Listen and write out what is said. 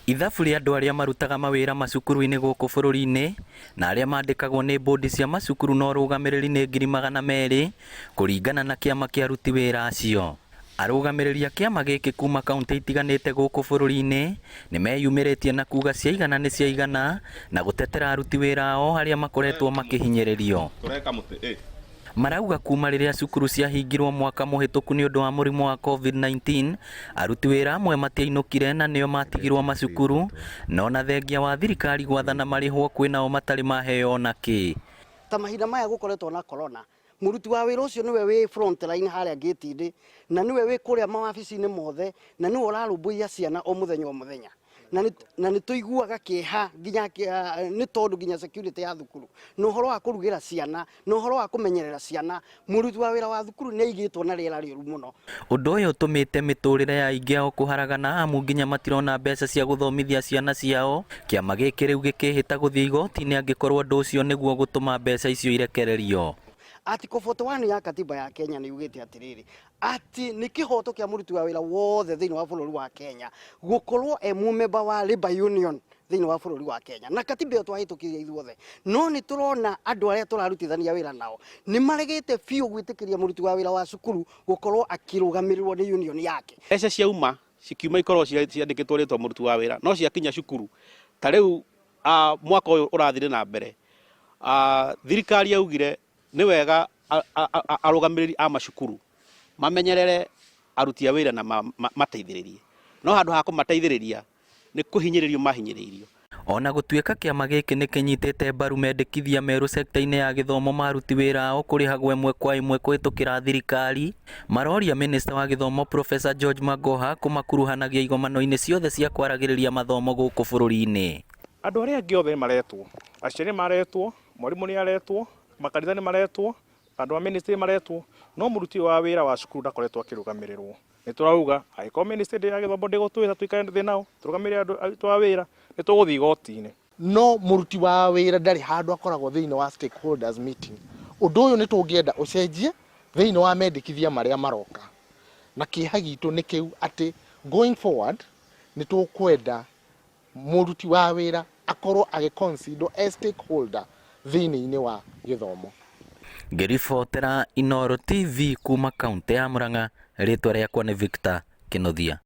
Ithabu rĩa andũ arĩa marutaga mawĩra macukuru-inĩ gũkũ bũrũri-inĩ na arĩa mandĩkagwo nĩ mbũndi cia macukuru na ũrũgamĩrĩri nĩ 200,000 kũringana na kĩama kĩa aruti wĩra acio. Arũgamĩrĩri a kĩama gĩkĩ kuma kauntĩ itiganĩte gũkũ bũrũri-inĩ nĩ meyumĩrĩtie na kuga ciaigana nĩ ciaigana na gũtetera aruti wĩra ao arĩa makoretwo makĩhinyĩrĩrio. Tũreka mũtĩ ĩ. Marauga kuma rĩrĩa cukuru ciahingirwo mwaka mũhĩtũku nĩ ũndũ wa mũrimũ wa COVID-19, aruti wĩra amwe matiainũkire na nĩo matigirwo macukuru, na ona thengia wa thirikari gwathana marĩhwo kwĩ nao matarĩ maheo ona kĩ. Ta mahinda maya gũkoretwo na corona, mũruti wa wĩra ũcio nĩwe wĩ front line harĩa gate-inĩ, na nĩwe wĩ kũrĩa mawabici-inĩ mothe, na nĩwe ũrarũmbũiya ciana o mũthenya o mũthenya. Na nĩ tũiguaga kĩeha nginya nĩ tondũ nginya security ya thukuru na ũhoro wa kũrugĩra ciana na ũhoro wa kũmenyerera ciana, mũruti wa wĩra wa thukuru nĩ aigĩtwo na rĩera rĩũru mũno. Ũndũ ũyũ ũtũmĩte mĩtũrĩre ya aingĩ ao kũharagana amu nginya matirona mbeca cia gũthomithia ciana ciao. Kĩama gĩkĩ rĩu gĩkĩhĩta gũthiĩ igoti-inĩ angĩkorwo ũndũ ũcio nĩguo ũgũtũma mbeca icio irekererio. Article 41 ya katiba ya Kenya nĩ yugĩte atĩrĩrĩ, atĩ nĩ kĩhoto kĩa mũruti wa wĩra wothe thĩinĩ wa bũrũri wa Kenya gũkorwo e mũmemba wa Labour Union thĩinĩ wa bũrũri wa Kenya, na katiba ĩyo twahĩtũkirie ithuothe. No nĩ tũrona andũ arĩa tũrarutithania wĩra nao nĩ maregete biũ gwĩtĩkĩria mũruti wa wĩra wa cukuru gũkorwo akĩrũgamĩrĩrwo nĩ union yake. Mbeca ciauma cikiuma ikorwo ciandĩkĩtwo rĩtwa mũruti wa wĩra, no ciakinya cukuru ta rĩu mwaka ũyũ ũrathire na mbere, thirikari yaugire nĩ wega arũgamĩrĩri a macukuru mamenyerere aruti a wĩra na mateithĩrĩrie, no handũ ha kũmateithĩrĩria nĩ kũhinyĩrĩrio mahinyĩrĩirio. Ona gũtuĩka kĩama gĩkĩ nĩ kĩnyitĩte mbaru mendekithia merũ sekta-inĩ ya gĩthomo ma aruti wĩra ao kũrĩhagwo ĩmwe kwa ĩmwe kũhĩtũkĩra thirikari, maroria mĩnĩsta wa gĩthomo Professor George Magoha kũmakuruhanagia igomano-inĩ ciothe cia kwaragĩrĩria mathomo gũkũ bũrũri-inĩ. Andũ arĩa angĩ othe nĩ maretwo, aciari nĩ maretwo, mwarimũ nĩ aretwo, makanitha nĩ maretwo, andũ a ministry nĩ maretwo, no mũruti wa wĩra wa cukuru ndakoretwo akĩrũgamĩrĩrwo. Nĩ tũrauga angĩkorwo ministry ya gĩthomo ndĩgũtwĩra tũikare thĩ nao tũrũgamĩrĩre andũ aitũ a wĩra, nĩ tũgũthiĩ igoti-inĩ. No mũruti wa wĩra ndarĩ handũ akoragwo thĩinĩ wa stakeholders meeting. Ũndũ ũyũ nĩ tũngĩenda ũcenjie thĩinĩ wa mendekithia marĩa maroka. Na kĩeha gitũ nĩ kĩu atĩ going forward nĩ tũkwenda mũruti wa wĩra akorwo agĩ consider as stakeholder thĩinĩ-inĩ wa gĩthomo. Ngĩribotera Inooro TV kuma kaũntĩ ya Murang'a, rĩtwa rĩakwa nĩ Victor Kĩnuthia.